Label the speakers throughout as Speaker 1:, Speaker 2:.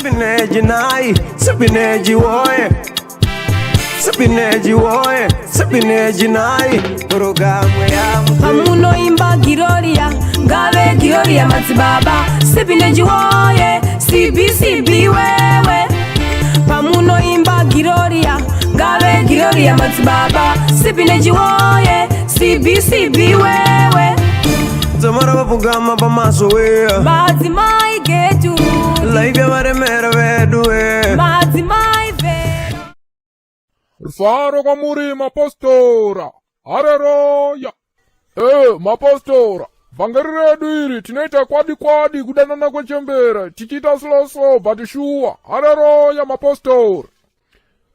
Speaker 1: Sipineji nai, sipineji woye. Sipineji woye, sipineji nai. Programu ya
Speaker 2: Pamunoimba Giroria, ngave Giroria madzibaba Sipineji woye, CBCB wewe. Pamunoimba Giroria, ngave Giroria madzibaba Sipineji woye, CBCB wewe.
Speaker 1: Zamara vapfugama pamaso we.
Speaker 2: Madzimai getu.
Speaker 1: Life yavaremera vedu we.
Speaker 2: Madzimai vero.
Speaker 3: Rufaro kwamuri mapostora. Hareroya. Eh, mapostora. Vhangeri redu iri tinoita kwadi kwadi kudanana kwechembere tichiita slow slow but sure. Hareroya mapostora.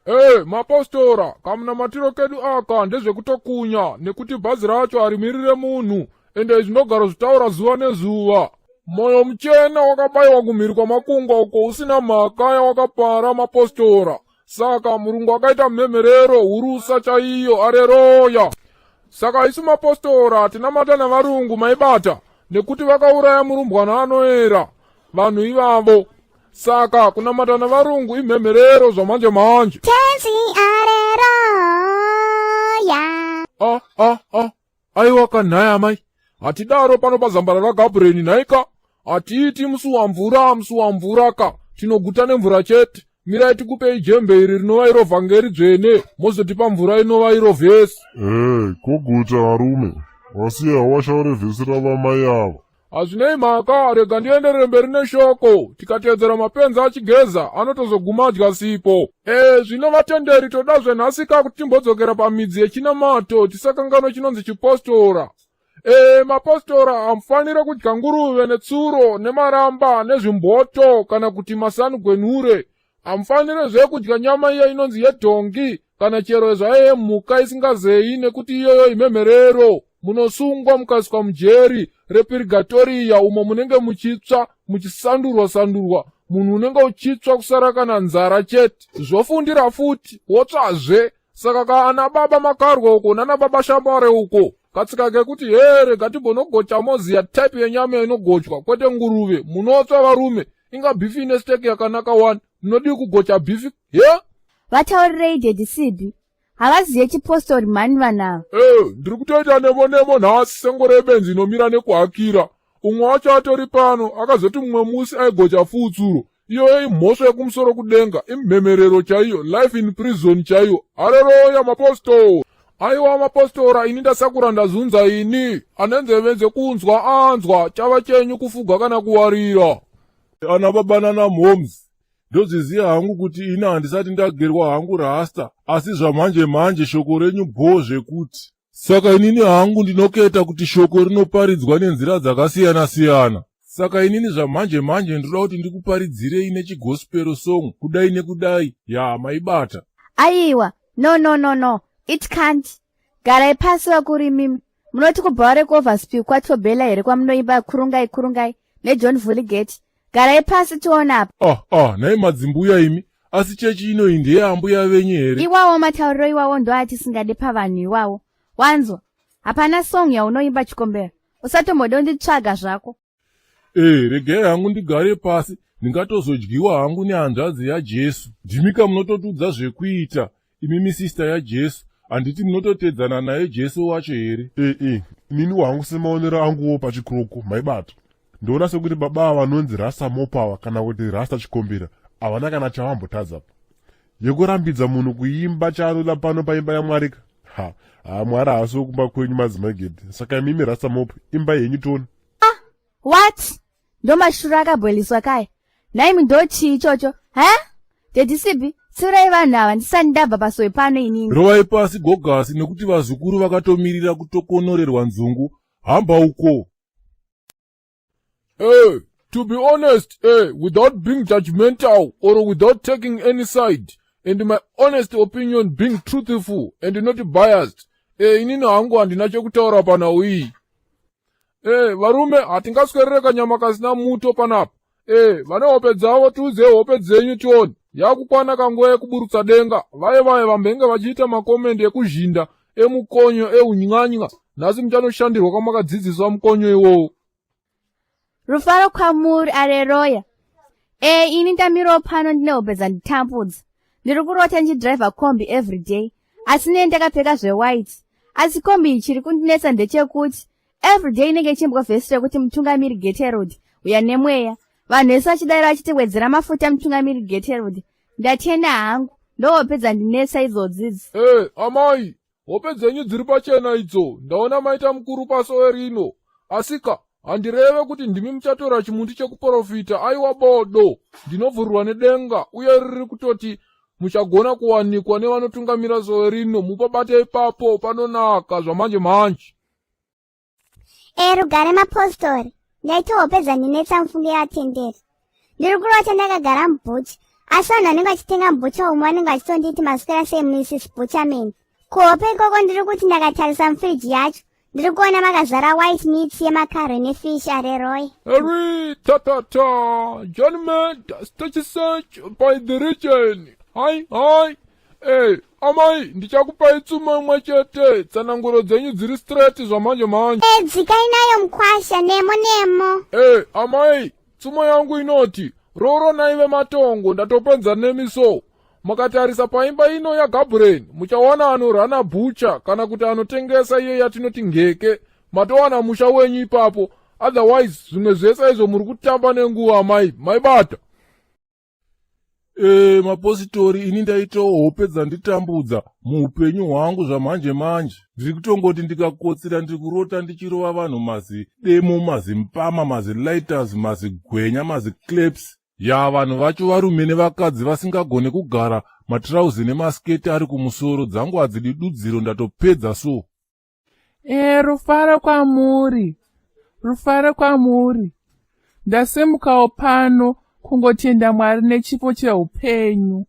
Speaker 3: Eh, mapostora, kamunamatiro kedu aka ndezvekutokunya nekuti bhazi racho harimirire munhu ende zvinogaro zvitaura zuva nezuva. Moyo muchena wakabayiwa kumhiri kwamakungwa uko usina mhaka yawakapara mapostora. Saka murungu akaita mhemherero hurusa chaiyo areroya. Saka isu mapostora tinamata navarungu maibata nekuti vakauraya murumbwana anoera vanhu ivavo. Saka kunamata navarungu imhemherero zvamanje manje.
Speaker 4: Tenzi areroya.
Speaker 3: Ah ah ah aiwa kanhai amai hatidaro pano pazambara raGabriel nhaika hatiiti musuwa mvura musuwa mvura ka tinoguta nemvura chete mirai tikupei jembe iri rinova iro vhangeri dzvene mozotipa mvura inova iro vhesi.
Speaker 5: Hey, kuguta varume wasiya washaure vhesi ravamai ava.
Speaker 3: Hazvinei mhaka, rega ndienderere mberi neshoko. Tikateedzera mapenzi achigeza, anotozoguma adya sipo. E, zvino vatenderi toda zvenhasika kuti timbodzokera pamidzi yechinamato tisakanganwe chinonzi chipostora. E, mapostora hamufanire kudya nguruve netsuro nemaramba nezvimboto kana kuti masanugwenhure. Hamufanire kudya nyama iya inonzi yedhongi kana chero zvayo yemhuka isingazeyi nekuti iyoyo imhemherero. Munosungwa mukaiswa mujeri repirigatoriya umo munenge muchitsva muchisandurwa-sandurwa. Munhu unenge uchitsva kusara kana nzara chete. Zvofundira futi wotsvazve. Saka kana baba makarwa uko nana baba shambare uko katsika kekuti here ngatimbonogocha moziya type yenyama inogochwa kwete nguruve munotsva varume inga beef ine steak yakanaka wani munodii kugocha beef ye
Speaker 6: Vataurirei Daddy Sibi. Havaziye chipostori mhani vanhu ava.
Speaker 3: Eh, ndiri kutoita nemo nemo nhasi sengoro yebenzi inomira nekuhakira. Umwe wacho atori pano akazoti mumwe musi aigocha futsuro. Iyoyo imhosva yekumusoro kudenga, imhemherero chaiyo, life in prison chaiyo. Hareroya mapostora. Aiwa mapostora, ini ndasakura ndazunza ini. Ane nzeve dzekunzwa anzwa, chava chenyu kufuga kana kuwarira.
Speaker 7: Ana baba nana moms ndozviziva hangu kuti ini handisati ndagerwa hangu rasta asi zvamanje manje shoko renyu bhoo zvekuti saka inini hangu ndinoketa kuti shoko rinoparidzwa nenzira dzakasiyana siyana saka inini zvamanje manje ndinoda kuti ndikuparidzirei nechigospel song kudai nekudai ya maibata.
Speaker 6: Aiwa, no no no no, it can't. Garai pasi vakuru imimi. Munoti kubhawa rekoverspill kwatobhela here kwamunoimba kurungai kurungai neJohn Vuligate. Garai pasi tione apa.
Speaker 7: Ah ah nhai madzimbuya imi asi chechi inoyi ndeyeambuya venyu here?
Speaker 6: Iwawo matauriro iwawo ndo atisingade pavanhu iwawo. Wanzwa, hapana song yaunoimba chikombera. Usatombode unditsvaga zvako.
Speaker 7: Eh, regai hangu ndigare pasi ndingatozodyiwa hangu nehanzvadzi yaJesu. Ndimika munototudza zvekuita imimi sista yaJesu handiti munototedzana naye Jesu wacho here?
Speaker 5: Ee e inini hangu semaonero anguwo pachikroko maibata ndoona sekuti baba ava vanonzi rasta mopawa kana kuti rasta chikombera havana kana chavambotadza yekurambidza munhu kuimba chaanoda pano paimba yamwarika ha ha mwari haasi wokumba kwenyu madzimai gedi saka imimi rasta mop imba yenyu toni.
Speaker 6: What? Ndo mashura akabhoiliswa kaya. Nhaimi ndo chii ichocho? Ha? Daddy Sibi, tsiurai vanhu ava ndisati ndabva pasowe pano inini.
Speaker 7: Rovai pasi gogasi nekuti vazukuru vakatomirira kutokonorerwa nzungu. Hamba uko.
Speaker 3: Hey, to be honest, hey, without being judgmental or without taking any side, and my honest opinion being truthful and not biased, hey, inini hangu handina chekutaura panhau iyi. Hey, varume hatingaswerere kanyama kasina muto panapa. Hey, vane hope dzavo tiudzei hope dzenyu tione. Yakukwana kanguva yekuburutsa denga. Vaye vaye vambenge vachiita makomendi ekuzhinda, emukonyo, euny'any'a. Nhasi muchanoshandirwa kwamakadzidziswa mukonyo iwowo.
Speaker 6: Rufaro kwamuri areroya. E ini ndamirawo pano ndine hope dzanditambudza. Ndiri kurota ndichidhiraivha kombi everyday asi nee ndakapfeka zvewhite. Asi kombi iyi chiri kundinetsa ndechekuti everyday inenge ichimbwa vhesi rekuti mutungamiri Geterud uya nemweya. Vanhu vese vachidaira vachiti wedzera mafuta mutungamiri Geterud. Ndatenda hangu. Ndohope dzandinetsa idzodzi idzi.
Speaker 3: Hey, amai, Hope dzenyu dziri pachena idzo, ndaona maita mukuru pasowe rino. Asika, handireve kuti ndimi muchatora chimuti chekuporofita, aiwa bodo. Ndinovhurirwa nedenga, uye riri kutoti muchagona kuwanikwa nevanotungamira sowe rino, mupabate ipapo panonaka zvamanje manje.
Speaker 4: E rugare mapostori, ndaita hope dzandinetsa mufunge yevatenderi. Ndiri kurota ndakagara mubhucha, asi vanhu vanenge vachitenga mubhucha umu vanenge vachitonditi maswera sei Mrs Butcherman. Kuhope ikoko ndiri kuti ndakatarisa mufiriji yacho, ndiri kuona makazara white meat yemakarwe nefish areroy.
Speaker 3: Harry, ta ta ta, gentlemen, such search by the region. Hi, hi. Hey, amai, ndichakupai tsumo imwe chete. Tsananguro dzenyu dziri straight zvamanje manje.
Speaker 4: Eh, dzikai nayo mkwasha, nemo nemo.
Speaker 3: Hey, amai, tsumo yangu inoti, roro naive matongo, ndatopedza nemi so. Mukatarisa paimba ino yaGabriel, muchawana anorana bhucha kana kuti anotengesa iyo yatinoti ngeke. Matowana musha wenyu ipapo. Otherwise, zvimwe zvese izvo muri kutamba nenguva amai. Maibata.
Speaker 7: E, mapositori ini ndaitawo hope dzanditambudza muupenyu hwangu zvamanje manje ndiri kutongoti ndikakotsira ndiri kurota ndichirova vanhu mazidemo mazimpama mazilighters mazigwenya maziclaps ya vanhu vacho varume nevakadzi vasingagone kugara matirauzi nemasketi ari kumusoro dzangu hadzidi dudziro ndatopedza so
Speaker 8: E, rufaro kwamuri, rufaro kwamuri. Ndasimukawo pano kungotenda Mwari nechipo cheupenyu.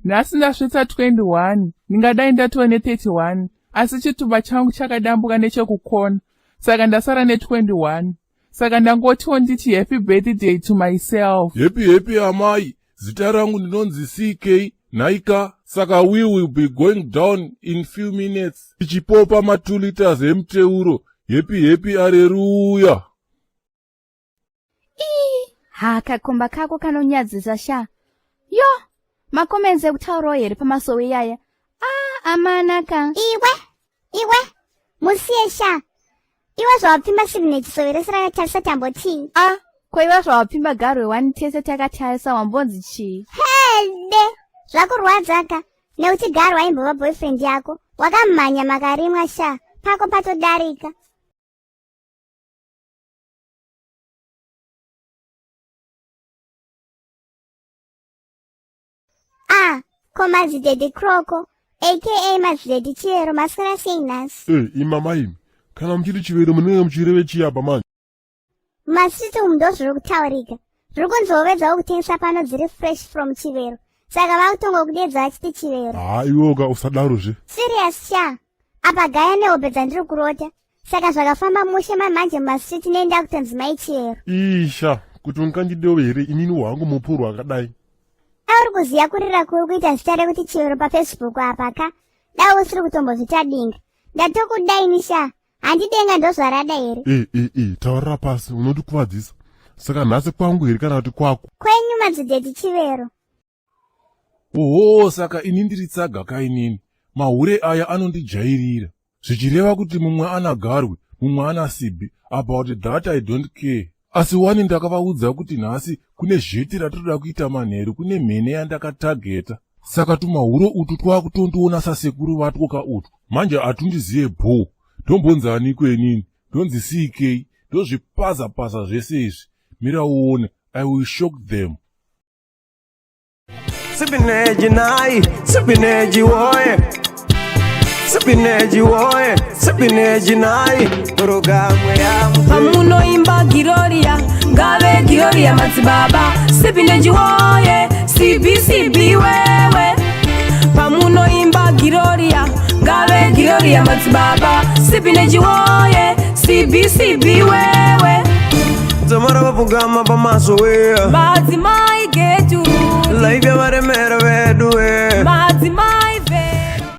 Speaker 8: Nhasi ndasvitsa 21, ndingadai ndatove ne31, asi chitupa changu chakadambuka nechekukona, saka ndasara ne21. Saka ndangotiwo nditi happy birthday to myself.
Speaker 7: Happy happy amai, zita rangu ndinonzi CK nhaika saka we will be going down in few minutes tichipopa ma 2 liters emuteuro. Happy happy areruya.
Speaker 6: Ii, ha kakomba kako kanonyadzisa sha. Yo, macomments ekutaurawo here pamasowe iyaya? Ah, amana ka.
Speaker 4: Iwe, iwe, musiye sha. Iwe zvawapfimba signage sowe rese rakatarisa tambotii.
Speaker 6: Ah, ko iwe zvawapfimba garwe wani tese takatarisa wambonzi chii?
Speaker 4: Hede, zvakurwadza ka nekuti garwe aimbova boyfriend yako wakamhanya makarimwa sha pako patodarika. Ah, ko madzidaddy Kroko, aka madzidaddy Chivero maswera sei nhasi?
Speaker 5: Hey, ima maimi, kana muchiti Chivero munenge muchireve chii apa manje?
Speaker 4: Mumastreet umu ndozviri kutaurika. Zviri kunzi hove dzavo kutengesa pano dziri fresh from Chivero. Saka vakutongokudedza vachiti Chivero.
Speaker 5: Haa iwewoka usadarozve.
Speaker 4: Serious sha. Apa gaya nehope dzandiri kurota. Saka zvakafamba mushe mamanje mumastreet nenda kutonzi mai Chivero.
Speaker 5: Isha, kuti ungandidewo here inini wangu mupurwa akadai?
Speaker 4: Dai uri kuziva kurira kuri kuita zita rekuti Chivero paFacebook apa ka. Dai usiri kutombozvita dinga. Ndatokuda ini sha. Handidenga ndozvarada here?
Speaker 5: E, e, e, taurira pasi unondikuvadzisa. Saka nhasi kwangu here kana kuti kwako?
Speaker 4: Kwenyu madzidaddy Chivero.
Speaker 7: Oho, saka ini ndiri tsaga kainini. Mahure aya anondijairira. Zvichireva kuti mumwe ana Garwe, mumwe ana Sibi. About that I don't care. Asi wani ndakavaudza kuti nhasi kune zheti ratinoda kuita manheru kune mhene yandakatageta. Saka tumahuro utu twakutondiona sasekuru vatwo ka utwu. Manje hatundiziye bho. Ndombonzi aniko inini? Ndonzi CK. Ndozvipaza paza zvese izvi. Mira uone. I will shock them.
Speaker 1: Sipineji nai, sipineji woye. Sipineji woye, sipineji nai. Programu ya
Speaker 2: Pamunoimba Giroria, ngave Giroria madzibaba. Sipineji woye, CBCB wewe. Pamunoimba Giroria, ngave Giroria madzibaba. Sipineji woye, CBCB wewe.
Speaker 1: Dzamara vapfugama pamasowe.
Speaker 2: Madzimai getu,
Speaker 1: Life yavaremera vedu we.
Speaker 2: madzimai.